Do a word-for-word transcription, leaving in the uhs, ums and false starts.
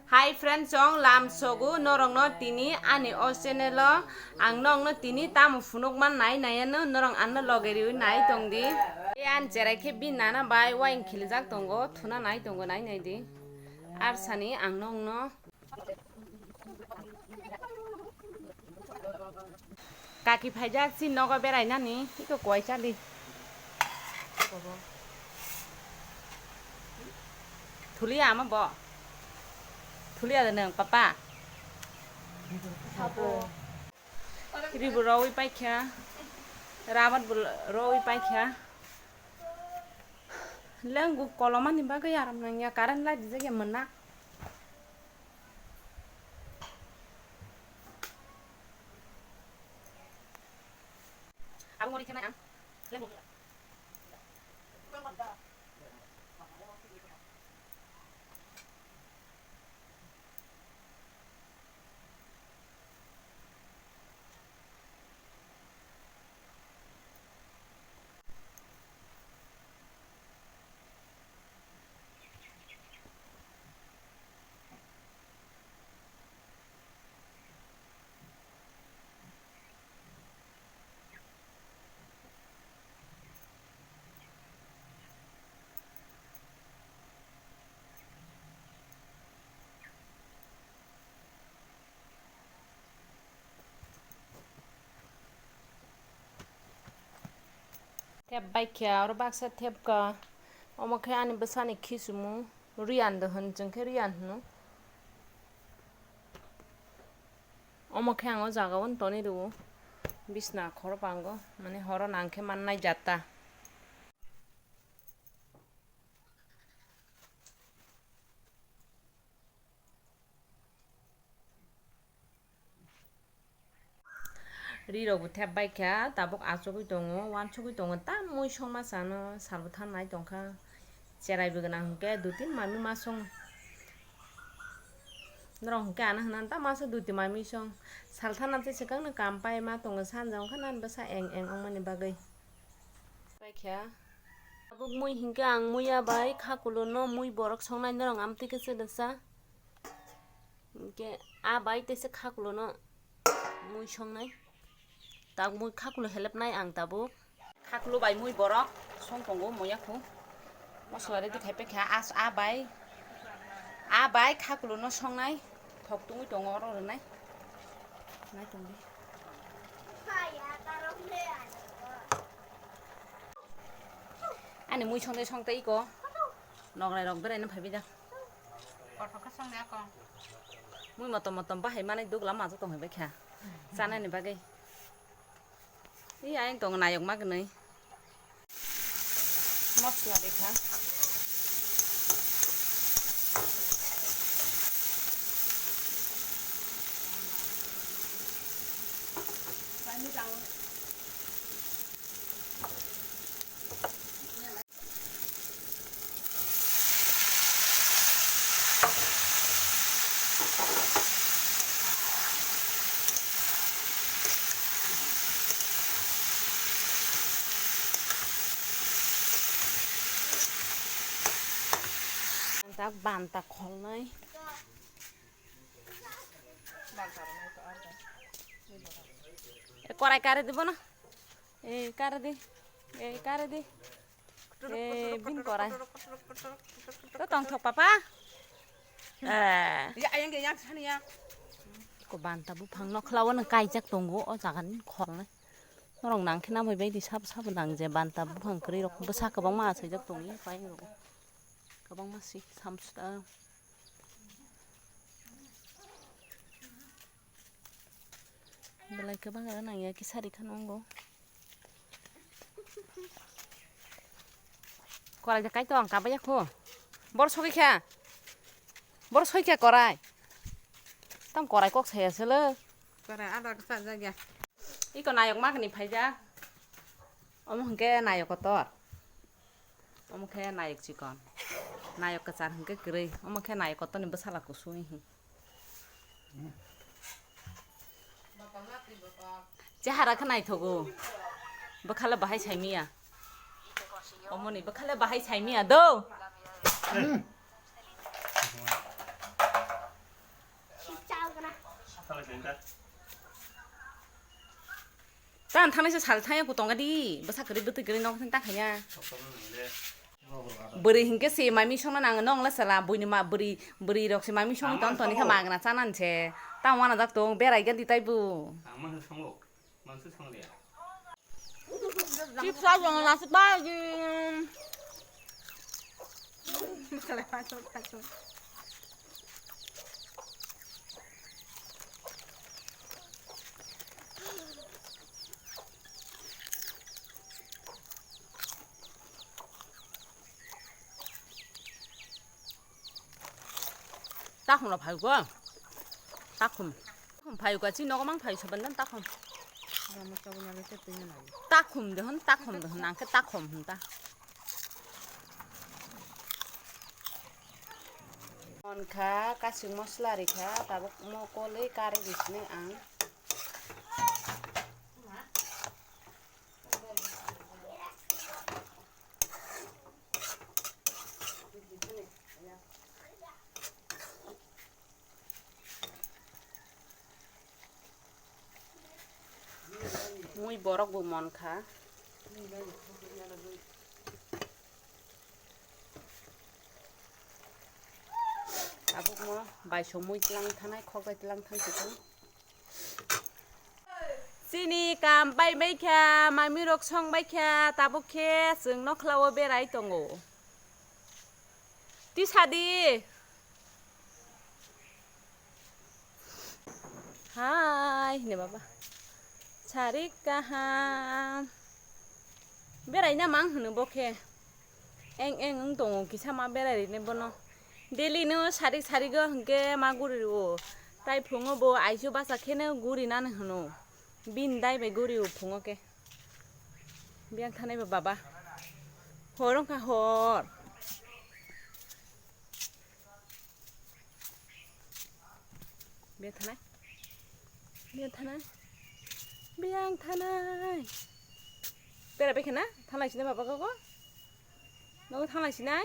Hi friends, chong lam sogo norokno tini ani o channel o ang nokno tini tamo phunukma nai naiya no norok anno loge riwi nai tongdi. E ani cherai khe bini nana bai uaing khiljak tongo, thuna nai tongo nai nai di. Arsani ang nokno. Kaki phaijak chini nogo berainani, iko kuai chali. Thulia ama bo. Thulia de nang papa. Sabo. Ribu rawi paikha. Ramat bu rawi paikha. Lenggu kolomani bagwi aram nangya, current light dijak ya mena. Ang ngori khe nai ang. Thep bai khe aro baksa thep ka. Omo khe ani bwsani khichimung Riyan de hwn, chwng khe Riyan hwno. Omo khe ang o jaga o toni rwo. Bisna khoro pango, mane horo nang khe mannai jata. Ri rok bo thep bai kha, tabuk achugwi tongo, uansugwi tongo, ta mui songma chano, salbo thanai tongkha, cherai bo gwnang hinkhe dui tin mami ma song. Norok hinkhe ano hwnna ta masa dui tin mami song, sal thana tei swkang no kam pai ma tongo, sanja wngkha nani bwsa eng eng wngmani bagwi. Paikha. Tabuk mui hinkhe ang muiya bai khakulo no mui borok songnai norok amtwi khe chwdasa. Hinkhe a bai teisa khakulo no mui songnai. Tak mui khakulo helepnai ang tabuk. Khakulo bai mui borok song tongo muiya khu. Mosla ready khai paikha as a bai. A bai khakulo no songnai. Thok tungwi tongo oro rwnai. Nai tongdi. Ani mui songde songde iko. Nograi rok beraino phaibai da. Kothok khe songde ako. Mui motom motom bahai manai duglam majo tong hai bai kha. Chanani bagwi. Ih, ayang tong nayok ma gwnwi. Mosla rikha. Banta, banta kholnai. E, korai kare dibo na? E, kare di. E, kare di. E, bin korai. To tongthok papa. E. Ya, ayang ge yang sani ya. Ko banta buphang nokhlawo nang kaijak tongo o jaga ni kholnai. Norok nang khe namai bai di sabo sabo nang je banta buphang kwrwi rok bwsa kwbangma achaijak tongo payeng rogo. Kwbangma si samsda. Belai kwbang aro nang ya kisa rikha nongo. Korai da kaito ang kabaya kho. Bor sogwi kha. Bor soi kha korai. Tam korai kok saya selo. Korai ada kesa jaga. Iko nayok magni phaijak. Omo hwnkhe nayok kotor. Omo khe nayok chikon. Nayok kwchar hwnkhe kwrwi. Omo khe nayok kotorni bwsala kusui hi. Chehara khe naithogo. Bwkhale bahai saimiya. Omoni bwkhale bahai saimiya do. Tang thangnai se sal thangya ku tongga di, bwsa kwrwi bwtwi kwrwi nok thang ta khaya. Sok sok nang le. Bwrwi hinkhe se mami songna nang nong la sala, buini ma bwrwi, bwrwi rok se mami song ton ton kha magna chanan se. Tang wana jak tong berai gandi tai bu. Ang ma songo. Mansu songlia. Chips sa jong la se bai di. Takhum no phai ko. Takhum. Takhum phai ko, chi nogo mang phai saban dan takhum. Takhum de hon, takhum de hon, ang khe takhum hon ta. Mon kha, kasing mosla ri kha, tabuk mo kolwi kari ri sini ang. Mui borok bo mon kha. Tabukno bai songmui tlang thanai, khok bai tlang thang sitwng. Chini kam bai bai kha, mami rok song bai kha, tabuk khe chwng nokhlao berai tongo. Tisa di. Hai, hini baba. Sarik kaham. Berai na mang hwno bo khe. Eng eng wng tongo kisa ma berai rine bono. Daily no sarik sarik o hwnkhe ma guri rwo. Tai phungo bo aichu basa kheno guri nani hwno. Bini dai bai guri o phungo khe. Biyang thanai ba baba. Hor wngkha hor. Biyang thanai. Biyang thanai. Biyang thanai. Pera bekhe na? Thanglai sinai baba koko? Nogo thanglai sinai?